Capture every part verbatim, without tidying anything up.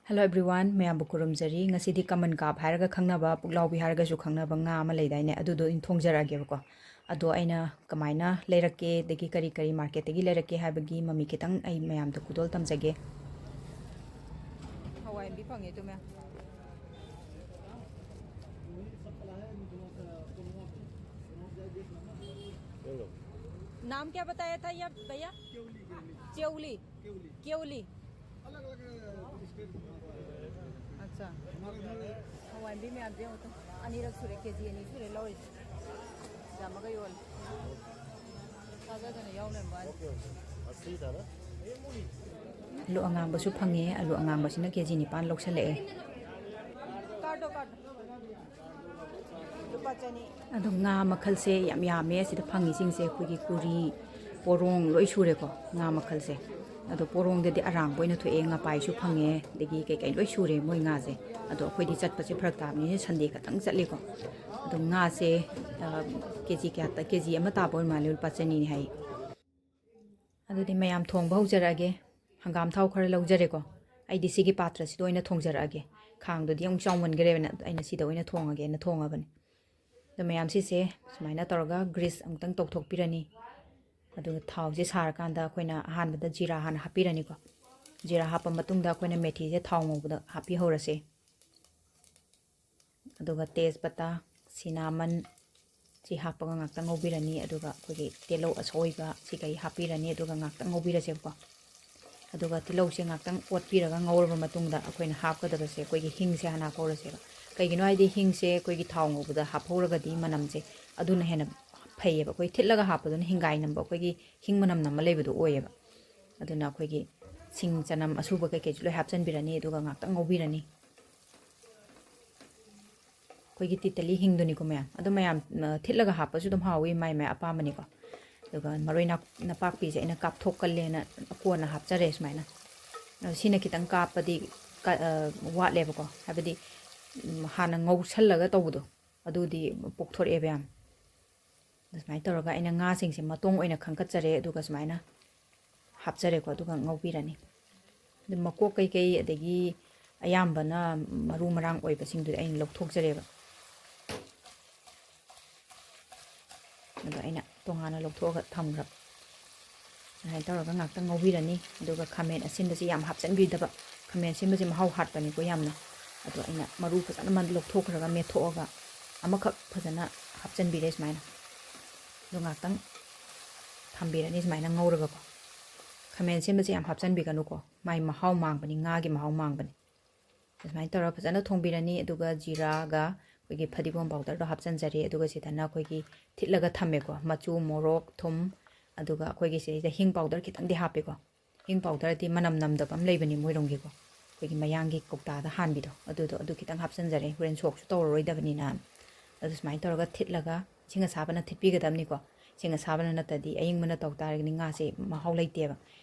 Hello everyone, ꯃꯌꯥꯝꯕꯨ ꯈꯨꯔꯨꯝꯖꯔꯤ꯫ ꯉꯁꯤꯗꯤ ꯀꯃꯟ ꯀꯥꯞ ꯍꯥꯏꯔꯒ ꯈꯪꯅꯕ, ꯄꯨꯛꯂꯥꯎꯕꯤ ꯍꯥꯏꯔꯒꯁꯨ ꯈꯪꯅꯕ ꯉꯥ ꯑꯃ ꯂꯩꯗꯥꯏꯅꯦ, ꯑꯗꯨꯗꯣ ꯑꯣꯏꯅ ꯊꯣꯡꯖꯔꯛꯑꯒꯦꯕꯀꯣ꯫ ꯑꯗꯣ ꯑꯩꯅ ꯀꯃꯥꯏꯅ ꯂꯩꯔꯛꯀꯦ, ꯑꯗꯒꯤ ꯀꯔꯤ ꯀꯔꯤ ꯃꯥꯔꯀꯦꯠꯇꯒꯤ ꯂꯩꯔꯛꯀꯦ ꯍꯥꯏꯕꯒꯤ ꯃꯃꯤ ꯈꯤꯇꯪ ꯑꯩ ꯃꯌꯥꯝꯗ ꯈꯨꯗꯣꯜ ꯇꯝꯖꯒꯦ꯫ ꯍꯋꯥꯏ ꯑꯃꯗꯤ ꯐꯪꯉꯦ, ꯇꯨ ꯃꯌꯥꯝ꯫ नाम क्या बताया था ये भैया? केवली। केवली। केवली। अच्छा। ꯍꯋꯥꯏ ꯃꯨꯕꯤ ꯃꯌꯥꯝꯁꯦ ꯌꯦꯡꯉꯨ ꯇꯨ꯫ ꯑꯅꯤꯔꯛ ꯁꯨꯔꯦ, ꯀꯦ ꯖꯤ ꯑꯅꯤ ꯁꯨꯔꯦ ꯂꯧꯔꯤꯁꯦ꯫ ꯌꯥꯝꯃꯒ ꯌꯣꯜꯂꯦ꯫ ꯊꯥꯖꯗꯅ ꯌꯥꯎ ꯂꯩꯔꯝꯕ ꯋꯥꯅꯤ꯫ ꯑꯂꯨ ꯑꯉꯥꯡꯕꯁꯨ ꯐꯪꯉꯦ꯫ ꯑꯂꯨ ꯑꯉꯥꯡꯕꯁꯤꯅ ꯀꯦ ꯖꯤ ꯅꯤꯄꯥꯟ ꯂꯧꯁꯜꯂꯛꯑꯦ꯫ ꯀꯥꯔꯗꯣ, ꯀꯥꯔꯗꯣ꯫ ꯂꯨꯄꯥ ꯆꯅꯤ꯫ ꯑꯗꯣ ꯉꯥ ꯃꯈꯜꯁꯦ ꯌꯥꯝ ꯌꯥꯝꯃꯦ꯫ ꯑꯁꯤꯗ ꯐꯪꯉꯤꯁꯤꯡꯁꯦ ꯑꯩꯈꯣꯏꯒꯤ ꯀꯨꯔꯤ, ꯄꯣꯔꯣꯡ ꯂꯣꯏ ꯁꯨꯔꯦꯀꯣ ꯉꯥ ꯃꯈꯜꯁꯦ꯫ ꯑꯗꯣ ꯄꯣꯔꯣꯡꯗꯗꯤ ꯑꯔꯥꯡꯕ ꯑꯣꯏꯅ ꯊꯣꯛꯑꯦ, ꯉꯄꯥꯏꯁꯨ ꯐꯪꯉꯦ, ꯑꯗꯒꯤ ꯀꯩꯀꯩ ꯂꯣꯏ ꯁꯨꯔꯦ ꯃꯣꯏ ꯉꯥꯁꯦ꯫ ꯑꯗꯣ ꯑꯩꯈꯣꯏꯗꯤ ꯆꯠꯄꯁꯦ ꯐꯔꯛ ꯇꯥꯕꯅꯤꯅ ꯁꯟꯗꯦ ꯈꯛꯇꯪ ꯆꯠꯂꯦꯀꯣ꯫ ꯑꯗꯣ ꯉꯥꯁꯦ, ꯑ, ꯀꯦ ꯖꯤ ꯀꯌꯥ ꯇ-, ꯀꯦ ꯖꯤ ꯑꯃ ꯇꯥꯕ ꯑꯣꯏꯔ ꯃꯥꯜꯂꯦ, ꯂꯨꯄꯥ ꯆꯅꯤꯅꯤ ꯍꯥꯏ꯫ ꯑꯗꯨꯗꯤ ꯃꯌꯥꯝ ꯊꯣꯡꯕ ꯍꯧꯖꯔꯛꯑꯒꯦ꯫ ꯍꯪꯒꯥꯝ ꯊꯥꯎ ꯈꯔ ꯂꯧꯖꯔꯦꯀꯣ꯫ ꯑꯩꯗꯤ ꯁꯤꯒꯤ ꯄꯥꯇ꯭ꯔꯁꯤꯗ ꯑꯣꯏꯅ ꯊꯣꯡꯖꯔꯛꯑꯒꯦ꯫ ꯈꯥꯡꯗꯨꯗꯤ ꯑꯃꯨꯛ ꯆꯥꯎꯃꯟꯈ꯭ꯔꯦꯅ ꯑꯩꯅ ꯁꯤꯗ ꯑꯣꯏꯅ ꯊꯣꯡꯉꯒꯦꯅ ꯊꯣꯡꯉꯕꯅꯤ꯫ ꯑꯗꯣ ꯃꯌꯥꯝ ꯁꯤꯁꯦ ꯁꯨꯃꯥꯏꯅ ꯇꯧꯔꯒ ꯒ꯭ꯔꯤꯁ ꯑꯃꯨꯛꯇꯪ ꯇꯧꯊꯣꯛꯄꯤꯔꯅꯤ꯫ ꯑꯗꯨꯒ ꯊꯥꯎꯁꯦ ꯁꯥꯔꯀꯥꯟꯗ ꯑꯩꯈꯣꯏꯅ ꯑꯍꯥꯟꯕꯗ ꯖꯤꯔꯥ ꯍꯥꯟꯅ ꯍꯥꯞꯄꯤꯔꯅꯤꯀꯣ꯫ ꯖꯤꯔꯥ ꯍꯥꯞꯄ ꯃꯇꯨꯡꯗ ꯑꯩꯈꯣꯏꯅ ꯃꯦꯊꯤꯁꯦ ꯊꯥꯎ ꯉꯧꯕꯗ ꯍꯥꯞꯄꯤꯍꯧꯔꯁꯦ꯫ ꯑꯗꯨꯒ ꯇꯦꯖꯄꯇꯥ, ꯁꯤꯅꯥꯃꯟ, ꯁꯤ ꯍꯥꯞꯄꯒ ꯉꯥꯛꯇꯪ ꯉꯧꯕꯤꯔꯅꯤ꯫ ꯑꯗꯨꯒ ꯑꯩꯈꯣꯏꯒꯤ ꯇꯤꯜꯍꯧ ꯑꯁꯣꯏꯕ ꯁꯤꯈꯩ ꯍꯥꯞꯄꯤꯔꯅꯤ꯫ ꯑꯗꯨꯒ ꯉꯥꯛꯇꯪ ꯉꯧꯕꯤꯔꯁꯦꯕꯀꯣ꯫ ꯑꯗꯨꯒ ꯇꯤꯜꯍꯧꯁꯦ ꯉꯥꯛꯇꯪ ꯑꯣꯠꯄꯤꯔꯒ ꯉꯧꯔꯕ ꯃꯇꯨꯡꯗ ꯑꯩꯈꯣꯏꯅ ꯍꯥꯞꯀꯗꯕꯁꯦ ꯑꯩꯈꯣꯏꯒꯤ ꯍꯤꯡꯁꯦ ꯍꯥꯟꯅ ꯍꯥꯞꯍꯧꯔꯁꯦꯕ꯫ ꯀꯩꯒꯤꯅꯣ ꯍꯥꯏꯗꯤ ꯍꯤꯡꯁꯦ ꯑꯩꯈꯣꯏꯒꯤ ꯊꯥꯎ ꯉꯧꯕꯗ ꯍꯥꯞꯍꯧꯔꯒꯗꯤ ꯃꯅꯝꯁꯦ ꯑꯗꯨꯅ ꯍꯦꯟꯅ ꯐꯩꯌꯦꯕ꯫ ꯑꯩꯈꯣꯏ ꯊꯤꯠꯂꯒ ꯍꯥꯞꯄꯗꯨꯅ ꯍꯤꯡꯒꯥꯏ ꯅꯝꯕ, ꯑꯩꯈꯣꯏꯒꯤ ꯍꯤꯡ ꯃꯅꯝ ꯅꯝꯕ ꯂꯩꯕꯗꯣ ꯑꯣꯏꯌꯦꯕ꯫ ꯑꯗꯨꯅ ꯑꯩꯈꯣꯏꯒꯤ ꯁꯤꯡ, ꯆꯅꯝ ꯑꯁꯨꯕ ꯀꯩꯀꯩꯁꯨ ꯂꯣꯏ ꯍꯥꯞꯆꯤꯟꯕꯤꯔꯅꯤ꯫ ꯑꯗꯨꯒ ꯉꯥꯛꯇꯪ ꯉꯧꯕꯤꯔꯅꯤ꯫ ꯑꯩꯈꯣꯏꯒꯤ ꯇꯤꯇꯂꯤ ꯍꯤꯡꯗꯨꯅꯤꯀꯣ ꯃꯌꯥꯝ꯫ ꯑꯗꯣ ꯃꯌꯥꯝ, ꯑ, ꯊꯤꯠꯂꯒ ꯍꯥꯞꯄꯁꯨ ꯑꯗꯨꯝ ꯍꯥꯎꯋꯤ, ꯃꯥꯏ ꯃꯥꯏ ꯑꯄꯥꯝꯕꯅꯤꯀꯣ꯫ ꯑꯗꯨꯒ ꯃꯔꯣꯏ ꯅꯥꯛ-, ꯅꯄꯥꯛꯄꯤꯁꯦ ꯑꯩꯅ ꯀꯥꯞꯊꯣꯛꯀꯜꯂꯦꯅ ꯀꯣꯟꯅ ꯍꯥꯞꯆꯔꯦ ꯁꯨꯃꯥꯏꯅ꯫ ꯑꯗꯣ ꯁꯤꯅ ꯈꯤꯇꯪ ꯀꯥꯞꯄꯗꯤ ꯀ-, ꯑ, ꯋꯥꯠꯂꯦꯕꯀꯣ꯫ ꯍꯥꯏꯕꯗꯤ, ꯎꯝ, ꯍꯥꯟꯅ ꯉꯧꯁꯜꯂꯒ ꯇꯧꯕꯗꯣ ꯑꯗꯨꯗꯤ ꯄꯣꯛꯊꯣꯔꯛꯑꯦꯕ ꯌꯥꯝ꯫ ꯑꯗꯨ ꯁꯨꯃꯥꯏꯅ ꯇꯧꯔꯒ ꯑꯩꯅ ꯉꯥꯁꯤꯡꯁꯦ ꯃꯇꯣꯡ ꯑꯣꯏꯅ ꯈꯟꯒꯠꯆꯔꯦ꯫ ꯑꯗꯨꯒ ꯁꯨꯃꯥꯏꯅ ꯍꯥꯞꯆꯔꯦꯀꯣ꯫ ꯑꯗꯨꯒ ꯉꯧꯕꯤꯔꯅꯤ꯫ ꯑꯗꯨ ꯃꯀꯣꯛ ꯀꯩꯀꯩ, ꯑꯗꯒꯤ ꯑꯌꯥꯝꯕꯅ ꯃꯔꯨ ꯃꯔꯥꯡ ꯑꯣꯏꯕꯁꯤꯡꯗꯨꯗꯤ ꯑꯩꯅ ꯂꯧꯊꯣꯛꯆꯔꯦꯕ꯫ ꯑꯗꯣ ꯑꯩꯅ ꯇꯣꯉꯥꯟꯅ ꯂꯧꯊꯣꯛꯑꯒ ꯊꯝꯈ꯭ꯔꯕ꯫ ꯑꯗꯨꯃꯥꯏꯅ ꯇꯧꯔꯒ ꯉꯥꯛꯇꯪ ꯉꯧꯕꯤꯔꯅꯤ꯫ ꯑꯗꯨꯒ ꯈꯥꯃꯦꯟ ꯑꯁꯤꯟꯕꯁꯤ ꯌꯥꯝ ꯍꯥꯞꯆꯤꯟꯕꯤꯗꯕ꯫ ꯈꯥꯃꯦꯟ ꯑꯁꯤꯟꯕꯁꯤ ꯃꯍꯥꯎ ꯍꯥꯠꯄꯅꯤꯀꯣ ꯌꯥꯝꯅ꯫ ꯑꯗꯣ ꯑꯩꯅ ꯃꯔꯨ ꯐꯖꯅ ꯃꯟ-, ꯂꯧꯊꯣꯛꯈ꯭ꯔꯒ ꯃꯦꯠꯊꯣꯛꯑꯒ ꯑꯃꯈꯛ ꯐꯖꯅ ꯍꯥꯞꯆꯤꯟꯕꯤꯔꯦ ꯁꯨꯃꯥꯏꯅ꯫ ꯑꯗꯣ ꯉꯥꯛꯇꯪ ꯊꯝꯕꯤꯔꯅꯤ ꯁꯨꯃꯥꯏꯅ ꯉꯧꯔꯒꯀꯣ꯫ ꯈꯥꯃꯦꯟ ꯑꯁꯤꯟꯕꯁꯦ ꯌꯥꯝ ꯍꯥꯞꯆꯤꯟꯕꯤꯒꯅꯨꯀꯣ, ꯃꯥꯏ ꯃꯍꯥꯎ ꯃꯥꯡꯕꯅꯤ, ꯉꯥꯒꯤ ꯃꯍꯥꯎ ꯃꯥꯡꯕꯅꯤ꯫ ꯑꯗꯨꯃꯥꯏꯅ ꯇꯧꯔꯒ ꯐꯖꯅ ꯊꯣꯡꯕꯤꯔꯅꯤ꯫ ꯑꯗꯨꯒ ꯖꯤꯔꯥꯒ ꯑꯩꯈꯣꯏꯒꯤ ꯐꯗꯤꯒꯣꯝ powderꯗꯣ ꯍꯥꯞꯆꯤꯟꯖꯔꯦ꯫ ꯑꯗꯨꯒ ꯁꯤꯗꯅ ꯑꯩꯈꯣꯏꯒꯤ ꯊꯤꯠꯂꯒ ꯊꯝꯃꯦꯀꯣ, ꯃꯆꯨ, ꯃꯣꯔꯣꯛ, ꯊꯨꯝ, ꯑꯗꯨꯒ ꯑꯩꯈꯣꯏꯒꯤ ꯁꯤꯗꯩꯗ ꯍꯤꯡ powder ꯈꯤꯇꯪꯗꯤ ꯍꯥꯞꯄꯦꯀꯣ꯫ ꯍꯤꯡ powderꯗꯤ ꯃꯅꯝ ꯅꯝꯗꯕ ꯑꯃ ꯂꯩꯕꯅꯤ ꯃꯣꯏꯔꯣꯝꯒꯤꯀꯣ, ꯑꯩꯈꯣꯏꯒꯤ ꯃꯌꯥꯡꯒꯤ ꯀꯧꯇꯥꯗ ꯍꯥꯟꯕꯤꯗꯣ, ꯑꯗꯨꯗꯣ, ꯑꯗꯨ ꯈꯤꯇꯪ ꯍꯥꯞꯆꯤꯟꯖꯔꯦ, ꯍꯣꯔꯦꯟ ꯁꯣꯛꯁꯨ ꯇꯧꯔꯔꯣꯏꯗꯕꯅꯤꯅ꯫ ꯑꯗꯨ ꯁꯨꯃꯥꯏꯅ ꯇꯧꯔꯒ ꯊꯤꯠꯂꯒ, ꯏꯁꯤꯡ ꯑꯁꯥꯕꯅ ꯊꯤꯠꯄꯤꯒꯗꯕꯅꯤꯀꯣ꯫ ꯏꯁꯤꯡ ꯑꯁꯥꯕꯅ ꯅꯠꯇ꯭ꯔꯗꯤ, ꯑꯌꯤꯡꯕꯅ ꯇꯧ ꯇꯥꯔꯒꯗꯤ ꯉꯥꯁꯦ ꯃꯍꯥꯎ ꯂꯩꯇꯦꯕ꯫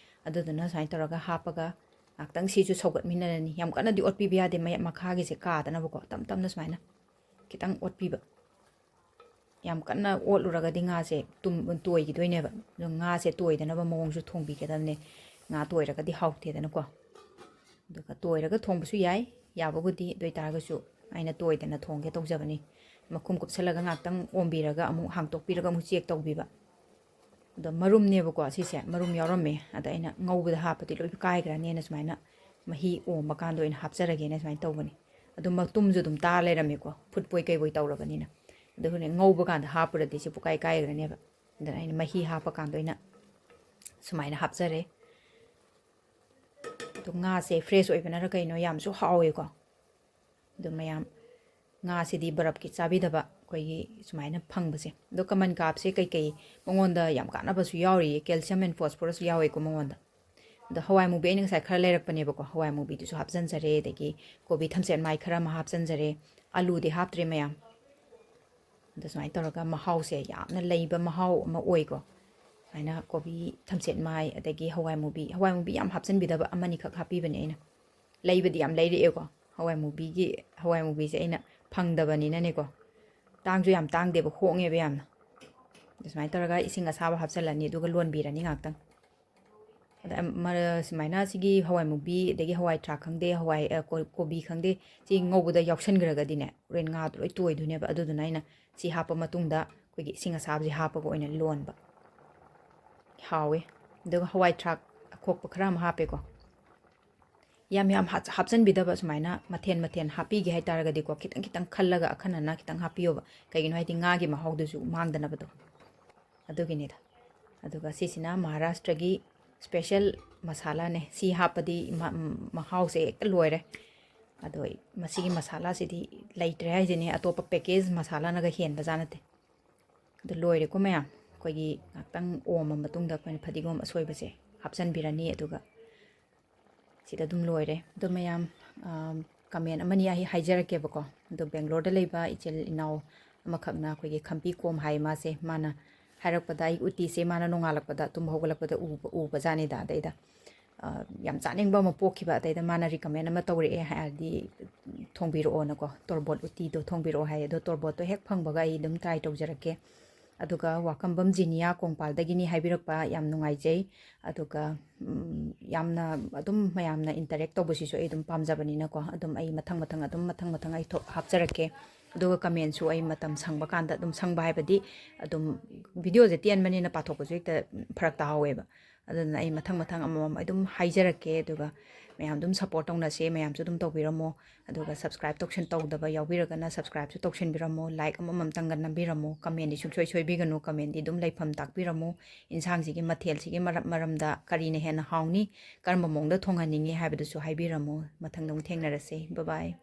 ꯑꯗꯨꯗꯨꯅ ꯁꯨꯃꯥꯏꯅ ꯇꯧꯔꯒ ꯍꯥꯞꯄꯒ ꯉꯥꯛꯇꯪ ꯁꯤꯁꯨ ꯁꯧꯒꯠꯃꯤꯟꯅꯔꯅꯤ꯫ ꯌꯥꯝ ꯀꯟꯅꯗꯤ ꯑꯣꯠꯄꯤꯕ ꯌꯥꯗꯦ, ꯃꯌꯥꯝ ꯃꯈꯥꯒꯤꯁꯦ ꯀꯥꯗꯅꯕꯀꯣ, ꯇꯞ ꯇꯞꯅ ꯁꯨꯃꯥꯏꯅ ꯈꯤꯇꯪ ꯑꯣꯠꯄꯤꯕ꯫ ꯌꯥꯝ ꯀꯟꯅ ꯑꯣꯠꯂꯨꯔꯒꯗꯤ ꯉꯥꯁꯦ ꯇꯨꯝ-, ꯇꯣꯏꯈꯤꯗꯣꯏꯅꯦꯕ꯫ ꯑꯗꯣ ꯉꯥꯁꯦ ꯇꯣꯏꯗꯅꯕ ꯃꯑꯣꯡꯁꯨ ꯊꯣꯡꯕꯤꯒꯗꯕꯅꯦ꯫ ꯉꯥ ꯇꯣꯏꯔꯒꯗꯤ ꯍꯥꯎꯇꯦꯗꯅꯀꯣ꯫ ꯑꯗꯨꯒ ꯇꯣꯏꯔꯒ ꯊꯣꯡꯕꯁꯨ ꯌꯥꯏ, ꯌꯥꯕꯕꯨꯗꯤ, ꯑꯗꯨ ꯑꯣꯏꯇꯥꯔꯒꯁꯨ ꯑꯩꯅ ꯇꯣꯏꯗꯅ ꯊꯣꯡꯒꯦ ꯇꯧꯖꯕꯅꯤ꯫ ꯃꯈꯨꯝ ꯀꯨꯞꯁꯜꯂꯒ ꯉꯥꯛꯇꯪ ꯑꯣꯝꯕꯤꯔꯒ ꯑꯃꯨꯛ ꯍꯥꯡꯇꯣꯛꯄꯤꯔꯒ ꯑꯃꯨꯛ check ꯇꯧꯕꯤꯕ꯫ ꯑꯗꯣ ꯃꯔꯨꯝꯅꯦꯕꯀꯣ ꯁꯤꯁꯦ, ꯃꯔꯨꯝ ꯌꯥꯎꯔꯝꯃꯦ꯫ ꯑꯗ ꯑꯩꯅ ꯉꯧꯕꯗ ꯍꯥꯞꯄꯗꯤ ꯂꯣꯏ ꯀꯥꯏꯈ꯭ꯔꯅꯦꯅ ꯁꯨꯃꯥꯏꯅ ꯃꯍꯤ ꯑꯣꯝꯕ ꯀꯥꯟꯗ ꯑꯣꯏꯅ ꯍꯥꯞꯆꯔꯒꯦꯅ ꯁꯨꯃꯥꯏꯅ ꯇꯧꯕꯅꯤ꯫ ꯑꯗꯣ ꯃꯇꯨꯝꯁꯨ ꯑꯗꯨꯝ ꯇꯥ ꯂꯩꯔꯝꯃꯦꯀꯣ, ꯐꯨꯠꯄꯣꯏ ꯀꯩꯕꯣꯏ ꯇꯧꯔꯕꯅꯤꯅ꯫ ꯑꯗꯨ ꯍꯣꯔꯦꯟ ꯉꯧꯕ ꯀꯥꯟꯗ ꯍꯥꯞꯄꯨꯔꯗꯤ ꯁꯤ ꯄꯨꯀꯥꯏ ꯀꯥꯏꯈ꯭ꯔꯅꯦꯕ꯫ ꯑꯗꯨꯅ ꯑꯩꯅ ꯃꯍꯤ ꯍꯥꯞꯄ ꯀꯥꯟꯗ ꯑꯣꯏꯅ ꯁꯨꯃꯥꯏꯅ ꯍꯥꯞꯆꯔꯦ꯫ ꯑꯗꯣ ꯉꯥꯁꯦ fresh ꯑꯣꯏꯕꯅꯔ ꯀꯩꯅꯣ ꯌꯥꯝꯁꯨ ꯍꯥꯎꯋꯦꯀꯣ꯫ ꯑꯗꯣ ꯃꯌꯥꯝ, ꯉꯥꯁꯤꯗꯤ ꯕꯔꯞꯀꯤ ꯆꯥꯕꯤꯗꯕ, ꯑꯩꯈꯣꯏꯒꯤ ꯁꯨꯃꯥꯏꯅ ꯐꯪꯕꯁꯦ꯫ ꯑꯗꯣ ꯀꯃꯟ ꯀꯥꯞꯁꯦ ꯀꯩꯀꯩ ꯃꯉꯣꯟꯗ ꯌꯥꯝ ꯀꯥꯟꯅꯕꯁꯨ ꯌꯥꯎꯔꯤꯌꯦ, calcium and phosphorus ꯌꯥꯎꯋꯦꯀꯣ ꯃꯉꯣꯟꯗ꯫ ꯑꯗꯣ ꯍꯋꯥꯏ ꯃꯨꯕꯤ ꯑꯩꯅ ꯉꯁꯥꯏ ꯈꯔ ꯂꯩꯔꯛꯄꯅꯦꯕꯀꯣ, ꯍꯋꯥꯏ ꯃꯨꯕꯤꯗꯨꯁꯨ ꯍꯥꯞꯆꯟꯖꯔꯦ, ꯑꯗꯒꯤ ꯀꯣꯕꯤ ꯊꯝꯆꯦꯠ ꯃꯥꯏ ꯈꯔ ꯑꯃ ꯍꯥꯞꯆꯟꯖꯔꯦ꯫ ꯑꯂꯨꯗꯤ ꯍꯥꯞꯇ꯭ꯔꯦ ꯃꯌꯥꯝ꯫ ꯑꯗꯣ ꯁꯨꯃꯥꯏꯅ ꯇꯧꯔꯒ ꯃꯍꯥꯎꯁꯦ ꯌꯥꯝꯅ ꯂꯩꯕ ꯃꯍꯥꯎ ꯑꯃ ꯑꯣꯏꯀꯣ꯫ ꯁꯨꯃꯥꯏꯅ ꯀꯣꯕꯤ ꯊꯝꯆꯦꯠ ꯃꯥꯏ, ꯑꯗꯒꯤ ꯍꯋꯥꯏ ꯃꯨꯕꯤ, ꯍꯋꯥꯏ ꯃꯨꯕꯤ ꯌꯥꯝ ꯍꯥꯞꯆꯤꯟꯕꯤꯗꯕ, ꯑꯃꯅꯤꯈꯛ ꯍꯥꯞꯄꯤꯕꯅꯦ ꯑꯩꯅ꯫ ꯂꯩꯕꯗꯤ ꯌꯥꯝ ꯂꯩꯔꯛꯑꯦꯀꯣ, ꯍꯋꯥꯏ ꯃꯨꯕꯤꯒꯤ, ꯍꯋꯥꯏ ꯃꯨꯕꯤꯁꯦ ꯑꯩꯅ ꯐꯪꯗꯕꯅꯤꯅꯅꯦꯀꯣ꯫ ꯇꯥꯡꯁꯨ ꯌꯥꯝ ꯇꯥꯡꯗꯦꯕ, ꯍꯣꯡꯉꯦꯕ ꯌꯥꯝꯅ꯫ ꯑꯗꯨ ꯁꯨꯃꯥꯏꯅ ꯇꯧꯔꯒ ꯏꯁꯤꯡ ꯑꯁꯥꯕ ꯍꯥꯞꯆꯤꯜꯂꯅꯤ, ꯑꯗꯨꯒ ꯂꯣꯟꯕꯤꯔꯅꯤ ꯉꯥꯛꯇꯪ꯫ ꯑꯗ ꯃ-, ꯁꯨꯃꯥꯏꯅ ꯁꯤꯒꯤ ꯍꯋꯥꯏ ꯃꯨꯕꯤ, ꯑꯗꯒꯤ ꯍꯋꯥꯏ ꯊ꯭ꯔꯥꯛ ꯈꯪꯗꯦ, ꯍꯋꯥꯏ, ꯑ, ꯀꯣ-, ꯀꯣꯕꯤ ꯈꯪꯗꯦ, ꯁꯤ ꯉꯧꯕꯗ ꯌꯥꯎꯁꯟꯈ꯭ꯔꯒꯗꯤꯅꯦ, ꯍꯣꯔꯦꯟ ꯉꯥꯗꯣ ꯂꯣꯏ ꯇꯣꯏꯗꯣꯏꯅꯦꯕ꯫ ꯑꯗꯨꯗꯨꯅ ꯑꯩꯅ ꯁꯤ ꯍꯥꯞꯄ ꯃꯇꯨꯡꯗ ꯑꯩꯈꯣꯏꯒꯤ ꯏꯁꯤꯡ ꯑꯁꯥꯕꯁꯦ ꯍꯥꯞꯄꯒ ꯑꯣꯏꯅ ꯂꯣꯟꯕ꯫ ꯍꯥꯎꯋꯦ꯫ ꯑꯗꯨꯒ ꯍꯋꯥꯏ ꯊ꯭ꯔꯥꯛ ꯑꯈꯣꯛꯄ ꯈꯔ ꯑꯃ ꯍꯥꯞꯄꯦꯀꯣ꯫ ꯌꯥꯝ ꯌꯥꯝ ꯍꯥꯞ-, ꯍꯥꯞꯆꯤꯟꯕꯤꯗꯕ, ꯁꯨꯃꯥꯏꯅ ꯃꯊꯦꯜ ꯃꯊꯦꯜ ꯍꯥꯞꯄꯤꯒꯦ ꯍꯥꯏꯇꯥꯔꯒꯗꯤꯀꯣ, ꯈꯤꯇꯪ ꯈꯤꯇꯪ ꯈꯜꯂꯒ ꯑꯈꯟꯅꯅ ꯈꯤꯇꯪ ꯍꯥꯞꯄꯤꯌꯣꯕ꯫ ꯀꯩꯒꯤꯅꯣ ꯍꯥꯏꯗꯤ ꯉꯥꯒꯤ ꯃꯍꯥꯎꯗꯨꯁꯨ ꯃꯥꯡꯗꯅꯕꯗꯣ꯫ ꯑꯗꯨꯒꯤꯅꯤꯗ꯫ ꯑꯗꯨꯒ ꯁꯤꯁꯤꯅ ꯃꯍꯥꯔꯥꯁꯇ꯭ꯔꯒꯤ special ꯃꯁꯥꯂꯥꯅꯦ꯫ ꯁꯤ ꯍꯥꯞꯄꯗꯤ ꯃ-, ꯃꯍꯥꯎꯁꯦ ꯍꯦꯛꯇ ꯂꯣꯏꯔꯦ꯫ ꯑꯗꯣ ꯃꯁꯤꯒꯤ ꯃꯁꯥꯂꯥꯁꯤꯗꯤ ꯂꯩꯇ꯭ꯔꯦ ꯍꯥꯏꯁꯤꯅꯦ, ꯑꯇꯣꯞꯄ package ꯃꯁꯥꯂꯥꯅꯒ ꯍꯦꯟꯕꯖꯥꯠ ꯅꯠꯇꯦ꯫ ꯑꯗꯨ ꯂꯣꯏꯔꯦꯀꯣ ꯃꯌꯥꯝ꯫ ꯑꯩꯈꯣꯏꯒꯤ ꯉꯥꯛꯇꯪ ꯑꯣꯝꯃ ꯃꯇꯨꯡꯗ ꯑꯩꯈꯣꯏꯅ ꯐꯗꯤꯒꯣꯝ ꯑꯁꯣꯏꯕꯁꯦ ꯍꯥꯞꯆꯤꯟꯕꯤꯔꯅꯤ꯫ ꯑꯗꯨꯒ ꯁꯤꯗ ꯑꯗꯨꯝ ꯂꯣꯏꯔꯦ꯫ ꯑꯗꯣ ꯃꯌꯥꯝ, ꯑꯝ, comment ꯑꯃꯅꯤ ꯑꯩ ꯍꯥꯏꯖꯔꯛꯀꯦꯕꯀꯣ꯫ ꯑꯗꯣ ꯕꯦꯡꯒ꯭ꯂꯣꯔꯗ ꯂꯩꯕ ꯏꯆꯤꯜ ꯏꯅꯥꯎ ꯑꯃꯈꯛꯅ, ꯑꯩꯈꯣꯏꯒꯤ ꯈꯝꯄꯤ ꯀꯣꯝ ꯍꯥꯏ, ꯃꯥꯁꯦ, ꯃꯥꯅ ꯍꯥꯏꯔꯛꯄꯗ ꯑꯩ ꯎꯇꯤꯁꯦ ꯃꯥꯅ ꯅꯣꯡꯉꯥꯜꯂꯛꯄꯗ, ꯇꯨꯝꯕ ꯍꯧꯒꯠꯂꯛꯄꯗ ꯎꯕ, ꯎꯕꯖꯥꯠꯅꯤꯗ꯫ ꯑꯗꯩꯗ, ꯑ, ꯌꯥꯝ ꯆꯥꯅꯤꯡꯕ ꯑꯃ ꯄꯣꯛꯈꯤꯕ꯫ ꯑꯗꯩꯗ ꯃꯥꯅ recommend ꯑꯃ ꯇꯧꯔꯛꯑꯦ, ꯍꯥꯏꯗꯤ, "ꯊꯣꯡꯕꯤꯔꯛꯑꯣꯅꯀꯣ, ꯇꯣꯔꯕꯣꯠ ꯎꯇꯤꯗꯣ ꯊꯣꯡꯕꯤꯔꯛꯑꯣ" ꯍꯥꯏ꯫ ꯑꯗꯣ ꯇꯣꯔꯕꯣꯠꯇꯣ ꯍꯦꯛ ꯐꯪꯕꯒ ꯑꯩ ꯑꯗꯨꯝ try ꯇꯧꯖꯔꯛꯀꯦ꯫ ꯑꯗꯨꯒ ꯋꯥꯀꯝꯕꯝ ꯖꯤꯅꯤꯌꯥ ꯀꯣꯡꯄꯥꯜꯗꯒꯤꯅꯤ ꯍꯥꯏꯕꯤꯔꯛꯄ, ꯌꯥꯝ ꯅꯨꯡꯉꯥꯏꯖꯩ꯫ ꯑꯗꯨꯒ, ꯎꯝ, ꯌꯥꯝꯅ ꯑꯗꯨꯝ ꯃꯌꯥꯝꯅ interact ꯇꯧꯕꯁꯤꯁꯨ ꯑꯩ ꯑꯗꯨꯝ ꯄꯥꯝꯖꯕꯅꯤꯅꯀꯣ, ꯑꯗꯨꯝ ꯑꯩ ꯃꯊꯪ ꯃꯊꯪ ꯑꯗꯨꯝ, ꯃꯊꯪ ꯃꯊꯪ ꯑꯩ ꯊꯣꯛ-, ꯍꯥꯞꯆꯔꯛꯀꯦ꯫ ꯑꯗꯨꯒ commentꯁꯨ ꯑꯩ ꯃꯇꯝ ꯁꯪꯕ ꯀꯥꯟꯗ ꯑꯗꯨꯝ, ꯁꯪꯕ ꯍꯥꯏꯕꯗꯤ ꯑꯗꯨꯝ videoꯁꯦ ꯇꯦꯟꯕꯅꯤꯅ ꯄꯥꯊꯣꯛꯄꯁꯨ ꯍꯦꯛꯇ ꯐꯔꯛ ꯇꯥꯍꯧꯋꯦꯕ꯫ ꯑꯗꯨꯅ ꯑꯩ ꯃꯊꯪ ꯃꯊꯪ ꯑꯃꯃꯝ ꯑꯗꯨꯝ ꯍꯥꯏꯖꯔꯛꯀꯦ꯫ ꯑꯗꯨꯒ ꯃꯌꯥꯝ ꯑꯗꯨꯝ support ꯇꯧꯅꯁꯦ, ꯃꯌꯥꯝꯁꯨ ꯑꯗꯨꯝ ꯇꯧꯕꯤꯔꯝꯃꯣ꯫ ꯑꯗꯨꯒ subscribe ꯇꯧꯁꯟ-, ꯇꯧꯗꯕ ꯌꯥꯎꯕꯤꯔꯒꯅ subscribeꯁꯨ ꯇꯧꯁꯟꯕꯤꯔꯝꯃꯣ, like ꯑꯃꯃꯝꯇꯪꯒ ꯅꯝꯕꯤꯔꯝꯃꯣ, commentꯗꯤ ꯁꯨꯡꯁꯣꯏ ꯁꯣꯏꯕꯤꯒꯅꯨ, commentꯗꯤ ꯑꯗꯨꯝ ꯂꯩꯐꯝ ꯇꯥꯛꯄꯤꯔꯝꯃꯣ, ꯏꯟꯁꯥꯡꯁꯤꯒꯤ ꯃꯊꯦꯜꯁꯤꯒꯤ ꯃꯔꯝ, ꯃꯔꯝꯗ ꯀꯔꯤꯅ ꯍꯦꯟꯅ ꯍꯥꯎꯅꯤ, ꯀꯔꯝꯕ ꯃꯑꯣꯡꯗ ꯊꯣꯡꯍꯟꯅꯤꯡꯉꯤ ꯍꯥꯏꯕꯗꯨꯁꯨ ꯍꯥꯏꯕꯤꯔꯝꯃꯣ꯫ ꯃꯊꯪꯗ ꯑꯃꯨꯛ ꯊꯦꯡꯅꯔꯁꯦ꯫ Bye bye꯫